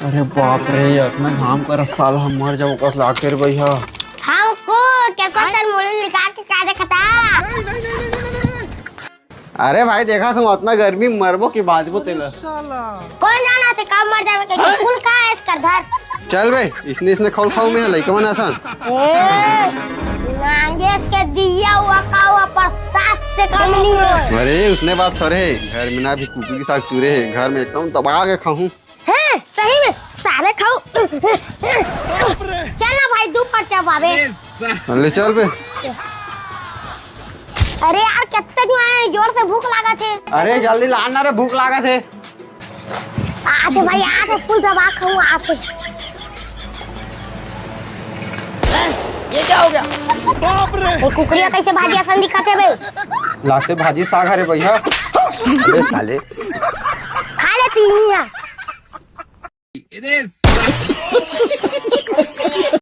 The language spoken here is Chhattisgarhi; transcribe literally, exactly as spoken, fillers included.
अरे बाप रे, अतना घाम कर साल हम मर जाओ कस लागते रे भैया। हमको क्या कर मुड़ी निकाल के का देखता? अरे भाई, देखा तुम अतना गर्मी में मरबो कि बांचबो तेला। कौन जाना थे कब मर जावे के? कुल का है इसका धर। चल बे, इसने इसने खोल खाऊ मैं लइका मन असन। ए, मांगेश के दिया हुआ का हुआ प्रसाद से कम नहीं हो। अरे उसने बात थोड़े है, घर में ना भी कुकुर के साथ चूरे है, घर में एकदम दबा के खाऊं। हैं, सही में सारे खाऊ। चल ना भाई, दू पर्चा बाबे। ले चल बे। अरे यार, कितने जो आए, जोर से भूख लागत हे। अरे जल्दी लान ना रे, भूख लागत हे। आते भाई, आते फुल दबा खाऊ आते। ये क्या हो गया? बाप रे! ये कुकरिया कैसे भाजी असन दिखत हे बे? लाते भाजी साग हरे भैया। अबे साले। खा ले तीन ही यार।